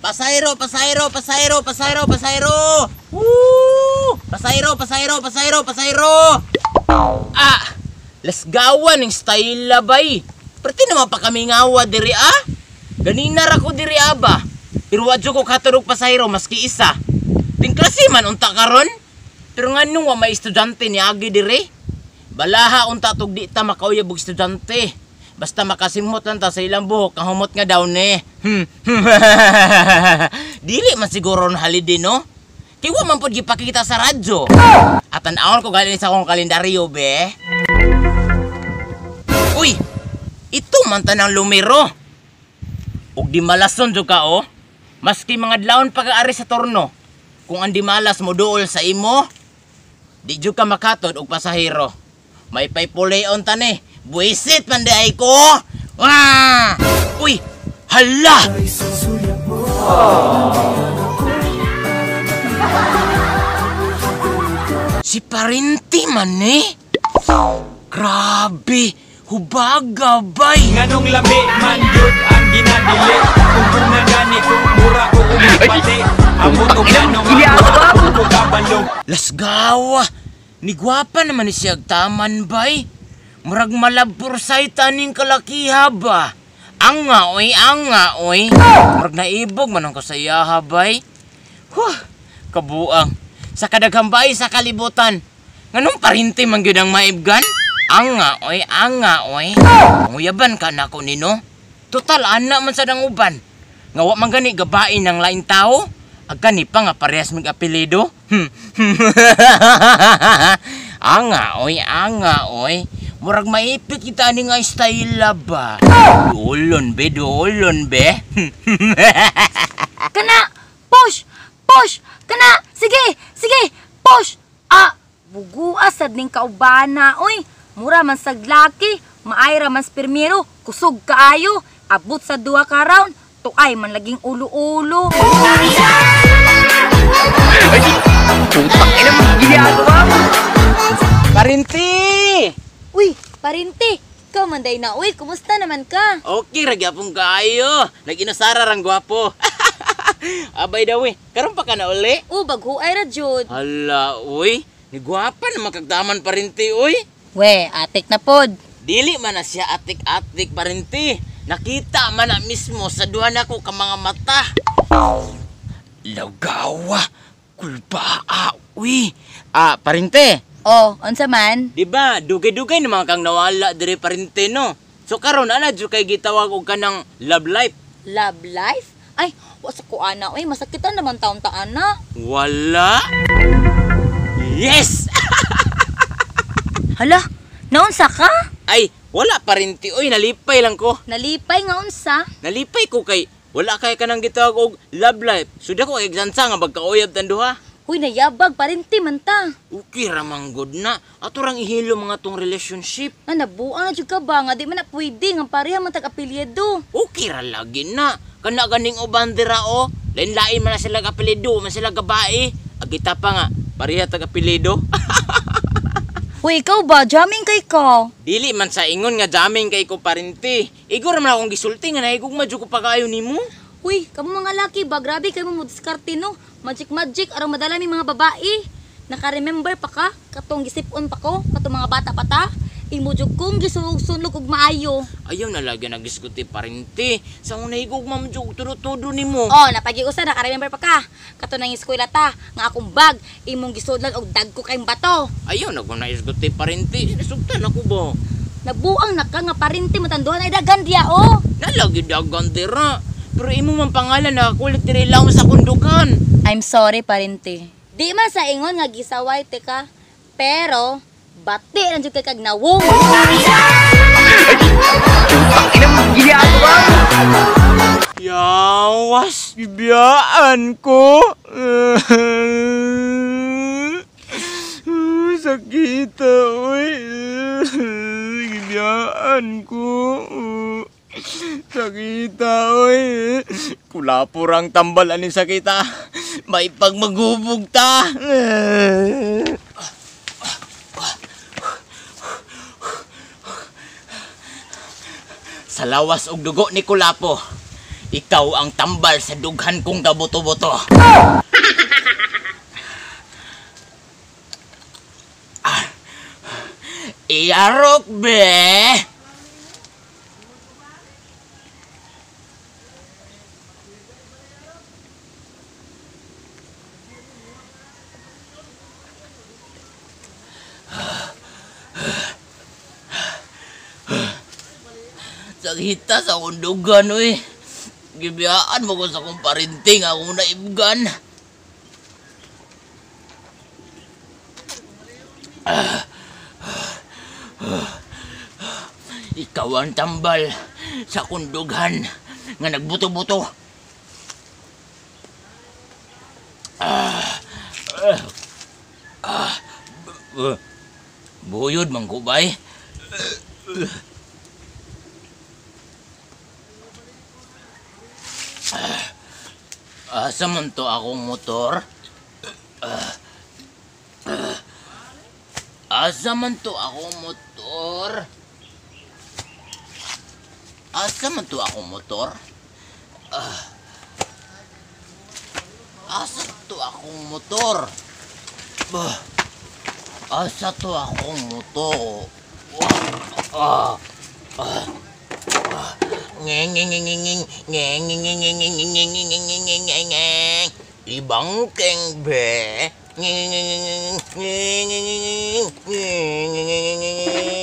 Pasahero, pasahero, pasahero, pasahero, pasahero. Woo! Pasahero, pasahero, pasahero, pasahero. Ah, lasgawan ng style labay. Perti naman pa kami ngawa diri ah. Ganina ra ko diri ah ba. Pero wa jud ko katurog pasahero maski isa. Tingklase man unta karon. Pero nganong wa may estudyante ni agi diri? Balaha unta tug di ta makauyab og estudyante. Basta makasimhot lang ta sa ilang buhok, ang humot nga daw ni. Dili man siguro ng holiday, no? Kay wa man pod gipakita sa radyo. At tan-awon ko galing sa akong kalendaryo, be. Uy! Ito man tanang lumero. Ug di malason jud ka, oh. Maski mga dlawon pag-aari sa torno. Kung ang di malas mo duol sa imo, di jud ka makatod og pasahero. May paypuleon tani. Buisit man di ay ko. Wah! Uy! Hala! Si Parinti man eh. Grabe! Hubaga bay! Nganong lami man yun ang ginadili. Kung kuna gani kung mura ko umipati. Amot og ganong ako ko kabalo. Lasgawa! Ni gwapa naman ni siya taman bay. Murag malabpursay taning kalakiha ba? Anga oy, anga oy. Murag naibog man ang kasayaha bay. Huh, kabuang. Sa kadaghang bay sa kalibutan. Nganong parinti man gyud ang maibgan? Anga oy, anga oy. Nguyaban ka nako nino. Total ana man sa dang uban. Nga wa man gani gabain ng laing tao. Agkani pa nga parehas mig apelyido. Anga oy, anga oy. Murag maipit kita ani nga style ba. Duolon be, duolon be. Kana, push, push, kana, sige, sige, push. Ah, bugua sad ning kaubana oy. Mura man sag laki, maayra man spermero, kusog kaayo, abot sa duha ka round, tuay man laging ulo-ulo. Putang ina mo, ginagawa mo. Parinti! Uy, Parinti, ikaw man day na. Uy, kumusta naman ka? Okay, ra gyapon kaayo. Nag-inusara rang gwapo. Abay daw eh, karon pa ka na uli? O, baghuay ra jud. Hala, uy. Ni gwapa naman kagdaman Parinti, uy. We, atik na pod. Dili man na siya atik-atik Parinti. Nakita man na mismo sa duha nako ka mga mata. Lagawa, kulbaa, uy. Ah, Parinti. Oh, unsa man? Di ba, dugay-dugay naman kang nawala diri Parinti, no? So karon ana jud kay gitawag og kanang love life. Love life? Ay, wa sa ko ana, uy, masakitan naman taon ta ana. Wala. Yes. Hala, naunsa ka? Ay, wala Parinti, uy, nalipay lang ko. Nalipay nga unsa? Nalipay ko kay wala kay kanang gitawag og love life. Suda ko kay gsansa nga magkauyab tan duha. Uy, nayabag Parinti man ta. Okay ra man gud na. Ato rang ihilo mga tong relationship. Nga nabuang na jud ka ba nga di man na pwede nga pareha man tag apelyido. Okay ra lagi na. Kana ganing uban dira o. Lain-lain man na sila apelyido, man sila gabae. Agita pa nga pareha tag apelyido. Uy, ikaw ba jamming kay ka? Dili man sa ingon nga jamming kay ko Parinti. Igor man akong gisulti nga nahigugma jud ko pag-ayo nimo. Uy, kamo mga laki ba grabe kay mo diskarte no. Magic magic aron madala mi mga babae. Naka-remember pa ka katong gisip-on pa ko katong mga bata pa ta. Imo jud kong gisulog-sulog og maayo. Ayaw na lagi nagisguti Parinti. Sa una higugma mo jud tudo-tudo nimo. Oh, napagiusa naka-remember pa ka. Kato nang eskwela ta nga akong bag imong gisudlan og dagko kayong bato. Ayaw na ko naisguti Parinti. Nasugtan ako ba? Nabuang na ka nga Parinti matanduhan ay dagan diya oh. Nalagi dagan dira. Pero imo man pangalan nakakulit diri lang sa kundukan. I'm sorry Parinti. Di man sa ingon nga gisaway te ka, pero bati lang jud kay kag nawong. Putang ina mo, ginagawa mo. Yawas, bibiyaan ko. Sakit, uy. Gibiyaan ko. Sakita, uy. Kulapurang tambal aning sakita. May pagmagubog ta. Sa lawas og dugo ni Kulapo, Ikaw ang tambal sa dughan kong gabuto-buto. Iyarok be. Saghita sa akong dugan, uy. Gibiyaan mo ko sa akong parinting akong naibgan. Ikaw ang tambal sa akong dughan nga nagbuto-buto. Buyod man ko, bay. Asa man to akong motor? Asa man to akong motor? Asa man to akong motor? Asa to akong motor? Bah. Asa to akong motor? Ah. Ah. Ah. Ngeng ngeng ngeng ngeng ngeng ngeng ngeng ngeng ngeng ngeng ngeng ngeng ngeng ngeng ngeng ngeng ngeng. Ibangkeng be. Ngeng ngeng ngeng ngeng ngeng ngeng ngeng ngeng ngeng ngeng ngeng ngeng.